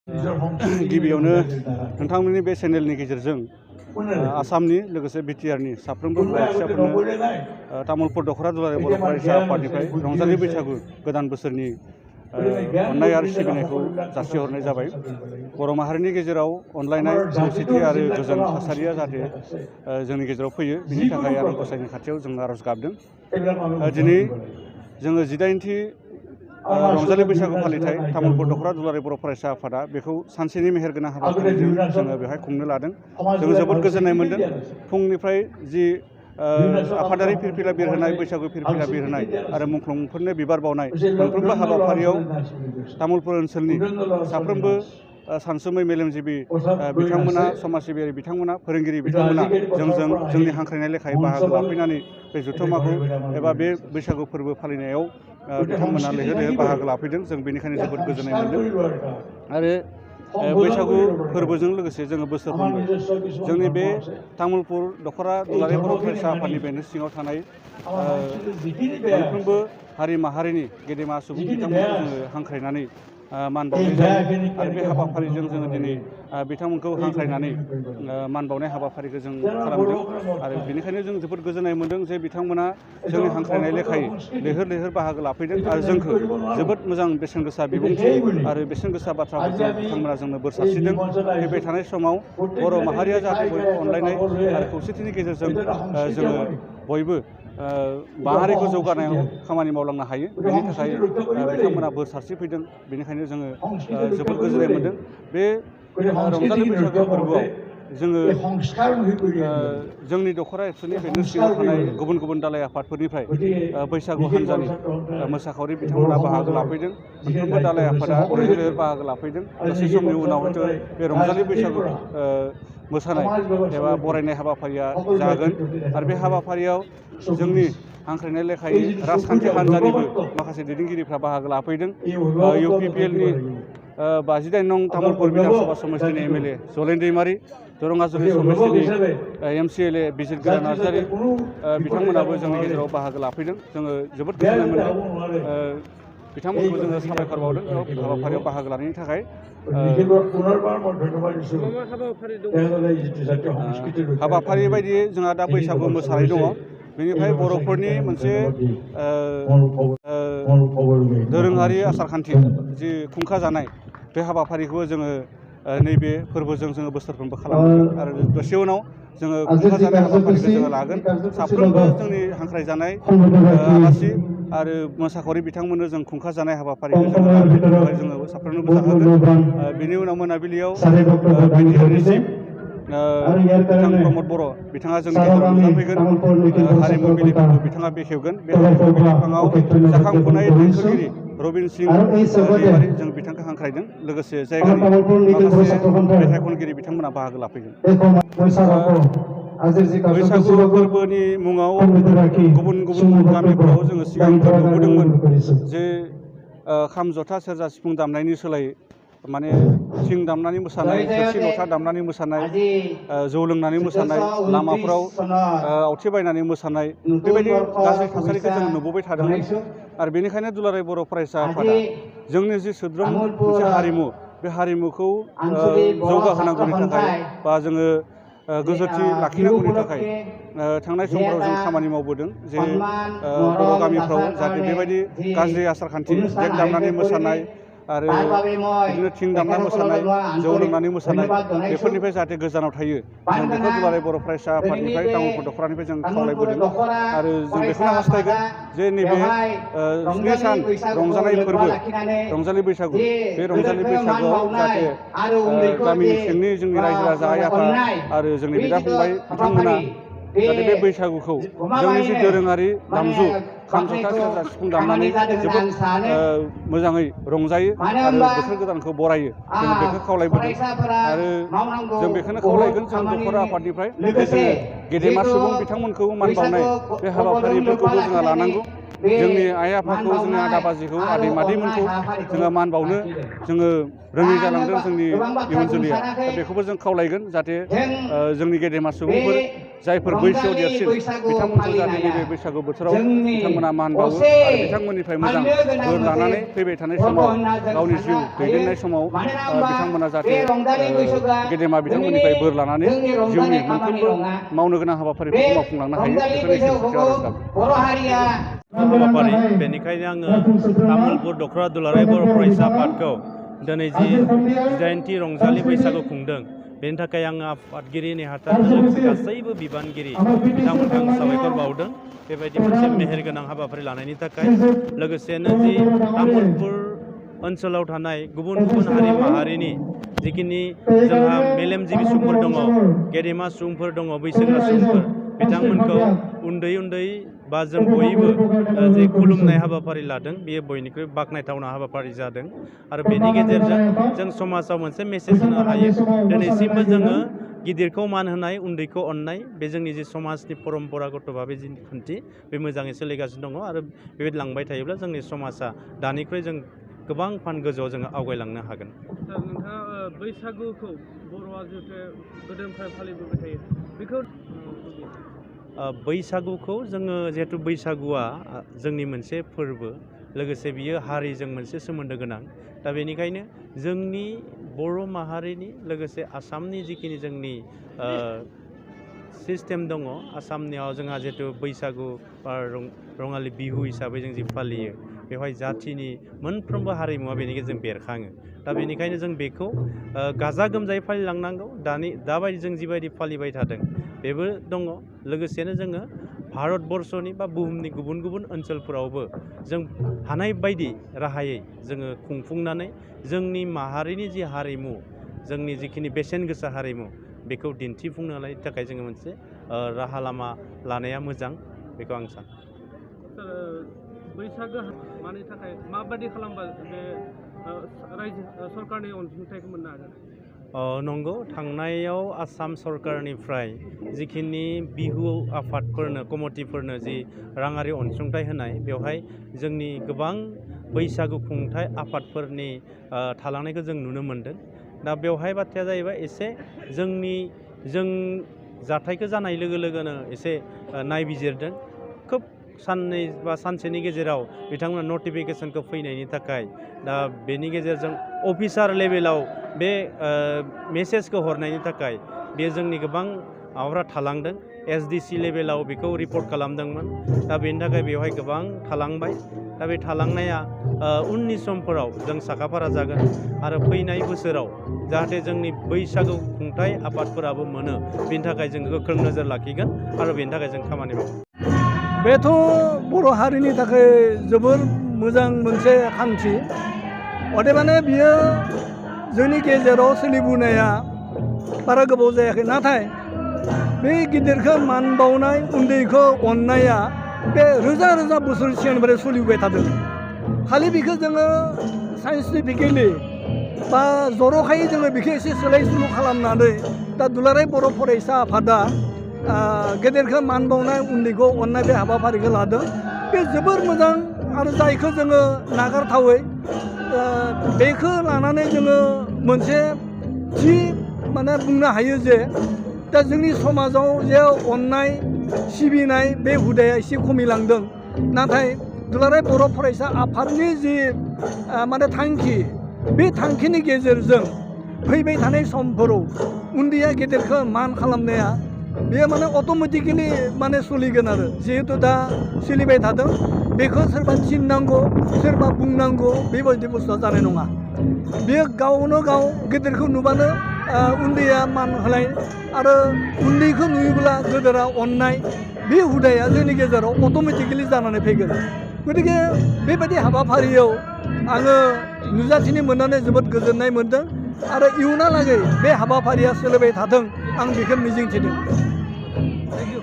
गिबियावनो नोंथांमोननि बे चेनेलनि गेजेरजों आसामनि लोगोसे बिटिआरनि साफ्रोमबो फरायसाफोरनो तामुलपुर दख'रा दुलाराय बर' फरायसा आफादनिफ्राय रंजालि बैसागु गोदान बोसोरनि अननाय आरो सिबिनायखौ जासिहरनाय जाबाय। बर' माहारिनि गेजेराव अनलायनाय खौसेथि आरो गोजोन थासारिया जाहाथे जोंनि गेजेराव फैयो, बिनि थाखाय आनान गसाइनि खाथियाव जों आर'ज गाबदों। दिनै जोङो 18थि रंजालि बैसागु फालिथाय तामुलपुर दख'रा दुलाराय बर' फरायसा आफादा बेखौ सानसेनि मेहेरगोनां हाबाफारिजों जोङो बेवहाय खुंनो लादों। जों जोबोद गोजोननाय मोन्दों। फुंनिफ्राय जि आफादारि फिरफिला बिरहोनाय, बैसागु फिरफिला बिरहोनाय आरो मुंख्लंफोरनो बिबार बावनाय मोनफ्रोमबो हाबाफारियाव तामुलपुर ओनसोलनि साफ्रोमबो सानसुमै मेलेमजिबि बिथांमोना, समाज सिबियारि बिथांमोना, फोरोंगिरि बिथांमोना जोंनि हांख्रायनाय लेखायै बाहागो लाफैनानै बे जथुम्माखौ एबा बे बैसागु फोरबो फालिनायाव बिथांमोना लैहोर लैहोर बाहागो लाफैदों। जों बेनिखायनो जोबोद गोजोननाय मोन्दों। आरो बैसागु फोरबोजों लोगोसे जोङो बोसोरफ्रोमबो जोंनि बे तामुलपुर दख'रा दुलाराय बर' फरायसा आफादनि बेनि सिङाव थानाय मोनफ्रोमबो हारि माहारिनि गेदेमा सुबुं बिथांमोनखौ जोङो हांख्रायनानै मान बावनाय जायो। आरो बे हाबाफारिजों जोङो दिनै बिथांमोनखौ हांख्रायनानै मान बावनाय हाबाफारिखौ जों खालामदों। आरो बेनिखायनो जों जोबोद गोजोननाय मोन्दों जे बिथांमोना जोंनि हांख्रायनाय लेखायै लैहोर लैहोर बाहागो लाफैदों आरो जोंखौ जोबोद मोजां बेसेन गोसा बिबुंथि आरो बेसेन गोसा बाथ्राफोरजों बिथांमोना जोंनो बोर सारस्रिदों। फैबाय थानाय समाव बर' माहारिया जाहाथे बयबो अनलायनाय आरो खौसेथिनि गेजेरजों जोङो बयबो माहारिखौ जौगानायाव खामानि मावलांनो हायो, बेनि थाखाय बिथांमोना बोर सारस्रिफैदों। बेनिखायनो जोङो जोबोद गोजोननाय मोन्दों। बे रंजालि बैसागो फोरबोआव जोङो जोंनि दख'रा एबसुनि बेनि सिङाव थानाय गुबुन गुबुन दालाइ आफादफोरनिफ्राय बैसागु हान्जानि मोसाखावरि बिथांमोना बाहागो लाफैदों। मोनफ्रोमबो दालाइ आफादा लैहोर लैहोर बाहागो लाफैदों। दसे समनि उनाव हयथ' बे रंजालि बैसागु मोसानाय एबा बरायनाय हाबाफारिया जागोन। आरो बे हाबाफारियाव जोंनि हांख्रायनाय लेखायै राजखान्थि हान्जानिबो माखासे दैदेनगिरिफ्रा बाहागो लाफैदों। UPPLनि 59 नं तामुलपुर बिधानसभा समस्तिनि MLA जलेन दैमारि, दरंगाजुलि समस्तिनि MCLA बिजिरगोरा नार्जारि बिथांमोनाबो जोंनि गेजेराव बाहागो लाफैदों। जोङो जोबोद गोजोननाय मोन्दों। बिथांमोनखौ जोङो साबायखर बावदों हाबाफारियाव बाहागो लानायनि थाखाय। हाबाफारि बायदियै जोंहा दा बैसागु मोसानाय दङ। बेनिफ्राय बर'फोरनि मोनसे दोरोङारि आसारखान्थि जि खुंखा जानाय, बे हाबाफारिखौ जोङो नैबे फोरबोजों जोङो बोसोरफ्रोमबो खालामदों। आरो दसे उनाव जोङो खुंखा जानाय हाबाफारिखौ जोङो लागोन। साफ्रोमबो जोंनि हांख्रायजानाय आलासि आरो मोसाखावरि बिथांमोननो जों खुंखा जानाय हाबाफारिखौ जोङो लागोन, बेवहाय जोङो साफ्रोमनोबो जाहोगोन। बेनि उनाव मोनाबिलियाव बिटिआरनि चिफ बिथां प्रमद बर' बिथाङा जोंनि गेजेराव नुजाफैगोन। हारिमु बिलिफांखौ बिथाङा बेखेवगोन। बे हारिमु बिलिफाङाव जाखांफुनाय देंखोगिरि रबिन सिं दैमारि जों बिथांखौ हांख्रायदों। लोगोसे जायगानि माखासे मेथाइ खनगिरि बिथांमोना बाहागो लाफैगोन। बैसागु फोरबोनि मुङाव गुबुन गुबुन गामिफोराव जोङो सिगांफोर नुबोदोंमोन जे खाम, जथा, सेरजा, सिफुं दामनायनि सोलायै माने थिं दामनानै मोसानाय, थोरसि लथा दामनानै मोसानाय, जौ लोंनानै मोसानाय, लामाफोराव आवथि बायनानै मोसानाय, बेबायदि गाज्रि थासारिखौ जों नुबोबाय थादोंमोन। आरो बेनिखायनो दुलाराय बर' फरायसा आफादा जोंनि जि सोद्रोम मोनसे हारिमु, बे हारिमुखौ जौगाहोनांगौनि थाखाय बा जोङो गोजोरथि लाखिनांगौनि थाखाय थांनाय समफोराव जों खामानि मावबोदों। जे बर' गामिफ्राव जाहाथे बेबायदि गाज्रि आसारखान्थि, देक दामनानै मोसानाय आरो बिदिनो थिं दामना मोसानाय, जौ लोंनानै मोसानाय, बेफोरनिफ्राय जाहाथे गोजानाव थायो, जों बेखौ दुलाराय बर' फरायसा आफादनिफ्राय तामुलपुर दख'रानिफ्राय जों खावलायबोदों। आरो जों बेखौनो हास्थायगोन जे नैबे 7 सान रंजानाय फोरबो, रंजालि बैसागु, बे रंजालि बैसागुआव जाहाथे गामि सिंनि जोंनि रायजो राजा, आइ आफा आरो जोंनि बिदा फंबाय बिथांमोना जाहाथे बे बैसागुखौ जोंनि जि दोरोङारि दामजु खाम, जथा, सेरजा, सिफुं दामनानै जोबोद मोजाङै रंजायो आरो बोथोर गोदानखौ बरायो, जोङो बेखौ खावलायबोदों। आरो जों बेखौनो खावलायगोन जों दख'रा आफादनिफ्राय जोङो गेदेमा सुबुं बिथांमोनखौ मान बावनाय बे हाबाफारिफोरखौबो जोंहा लानांगौ। जोंनि आइ आफाखौ जोंनि आदा बाजैखौ आदै मादैमोनखौ जोङो मान बावनो जोङो रोङै जालांदों जोंनि इयुन जोलैया। दा बेखौबो जों खावलायगोन जाहाथे जोंनि गेदेमा सुबुंफोर जायफोर बैसोआव देरसिन बिथांमोनखौ जाहाथे नैबे बैसागु बोथोराव बिथांमोना मान बावो आरो बिथांमोननिफ्राय मोजां बोर लानानै फैबाय थानाय समाव गावनि जिउ दैदेननाय समाव बिथांमोना जाहाथे गेदेमा बिथांमोननिफ्राय बोर लानानै जिउनि मोनफ्रोमबो मावनो गोनां हाबाफारिफोरखौ मावफुंलांनो हायो बेखौनो इसोरनि खाथियाव आर'ज गाबो। हाबाफारि बेनिखायनो आङो तामुलपुर दखरा दुलाराय बर' फरायसा आफादखौ दिनै जि 18थि रंजालि बैसागु खुंदों बेनि थाखाय आङो आफादगिरि नेहाथारजों लोगोसे गासैबो बिबानगिरि बिथांमोनखौ आं साबायखर बावदों बेबायदि मोनसे मेहेरगोनां हाबाफारि लानायनि थाखाय। लोगोसेनो जि तामुलपुर ओनसोलाव थानाय गुबुन गुबुन हारि माहारिनि जिखिनि जोंहा मेलेमजिबि सुबुंफोर दङ, गेदेमा सुबुंफोर दङ, बैसोगोरा सुबुंफोर बिथांमोनखौ उन्दै उन्दै बा जों बयबो जे खुलुमनाय हाबाफारि लादों बेयो बयनिख्रुइ बाख्नायथावना हाबाफारि जादों आरो बेनि गेजेरजों जों समाजाव मोनसे मेसेज होनो हायो। दिनैसिमबो जोङो गिदिरखौ मान होनाय, उन्दैखौ अननाय बे जोंनि जे समाजनि परम्परागत भाबै जि खान्थि बे मोजाङै सोलिगासिनो दङ आरो बेबायदि लांबाय थायोब्ला जोंनि समाजा दानिख्रुइ जों गोबां फान गोजौआव जोङो आवगायलांनो हागोन। नोंथाङा बैसागुखौ बर'आ जिहेतु गोदोनिफ्राय फालिबोबाय थायो बेखौ बैसागुखौ जोङो जिहेतु बैसागुआ जोंनि मोनसे फोरबो लोगोसे बियो हारिजों मोनसे सोमोन्दो गोनां। दा बेनिखायनो जोंनि बर' माहारिनि लोगोसे आसामनि जिखिनि जोंनि सिस्टेम दङ, आसामनियाव जोंहा जिहेतु बैसागु बा रङालि बिहु हिसाबै जों जि फालियो बेवहाय जाथिनि मोनफ्रोमबो हारिमुवा बेनि गेजेरजों बेरखाङो। दा बेनिखायनो जों बेखौ गाजा गोमजायै फालिलांनांगौ। दाबायदि जों जिबायदि फालिबाय थादों बेबो दङ। लोगोसेनो जोङो भारतबर्षनि बा बुहुमनि गुबुन गुबुन ओनसोलफोरावबो जों हानाय बायदि राहायै जोङो खुंफुंनानै जोंनि माहारिनि जि हारिमु, जोंनि जिखिनि बेसेन गोसा हारिमु बेखौ दिन्थिफुंनायनि थाखाय जोङो मोनसे राहा लामा लानाया मोजां बेखौ आं सानो। बैसागो मानि थाखाय माबायदि खालामबा बे रायजो सरकारनि अनसुंथाइखौ मोननो हागोन? नंगौ, थांनायाव आसाम सरकारनिफ्राय जिखिनि बिहु आफादफोरनो कमिटिफोरनो जि राङारि अनसुंथाइ होनाय बेवहाय जोंनि गोबां बैसागु खुंथाय आफादफोरनि थालांनायखौ जों नुनो मोनदों। दा बेवहाय बाथ्राया जाहैबाय एसे जों जाथायखौ जानाय लोगो लोगोनो एसे नायबिजिरदों। खोब साननै बा सानसेनि गेजेराव बिथांमोना नटिफिकेसनखौ फैनायनि थाखाय दा बेनि गेजेरजों अफिसार लेभेलाव बे मेसेजखौ हरनायनि थाखाय बे जोंनि गोबां माबाफ्रा थालांदों। SDC लेभेलाव बेखौ रिपर्ट खालामदोंमोन। दा बेनि थाखाय बेवहाय गोबां थालांबाय। दा बे थालांनाया उननि समफोराव जों साखाफारा जागोन आरो फैनाय बोसोराव जाहाथे जोंनि बैसागु खुंथाय आफादफोराबो मोनो बेनि थाखाय जों गोख्रों नोजोर लाखिगोन आरो बेनि थाखाय जों खामानि मावगोन। बेथ' बर' हारिनि थाखाय जोबोर मोजां मोनसे खान्थि। अदेबानो बियो जोंनि गेजेराव सोलिबोनाया बारा गोबाव जायाखै, नाथाय बे गिदिरखौ मान बावनाय, उन्दैखौ अननाया बे रोजा रोजा बोसोर सिगांनिफ्राय सोलिबाय थादों। खालि बेखौ जोङो साइन्टिफिकेलि बा जर'खायै जोङो बेखौ एसे सोलाय सोल' खालामनानै दा दुलाराय बर' फरायसा आफादा गेदेरखौ मान बावनाय, उन्दैखौ अननाय बे हाबाफारिखौ लादों। बे जोबोर मोजां आरो जायखौ जोङो नागारथावै बेखौ लानानै जोङो मोनसे थि माने बुंनो हायो जे दा जोंनि समाजाव जे अननाय सिबिनाय बे हुदाया एसे खमिलांदों। नाथाय दुलाराय बर' फरायसा आफादनि जि माने थांखि, बे थांखिनि गेजेरजों फैबाय थानाय समफोराव उन्दैया गेदेरखौ मान खालामनाया बेयो माने अट'मेटिकेलि माने सोलिगोन आरो जिहेतु दा सोलिबाय थादों। बेखौ सोरबा थिननांगौ, सोरबा बुंनांगौ बेबायदि बुस्थुआ जानाय नङा। बेयो गावनो गाव गेदेरखौ नुबानो उन्दैया मान होनाय आरो उन्दैखौ नुयोब्ला गेदेरा अननाय बे हुदाया जोंनि गेजेराव अट'मेटिकेलि जानानै फैगोन। गतिके बेबायदि हाबाफारियाव आङो नुजाथिनो मोननानै जोबोद गोजोननाय मोन्दों आरो इयुनहालागै बे हाबाफारिया सोलिबाय थाथों आं बेखौ मिजिंथिदों। Thank you.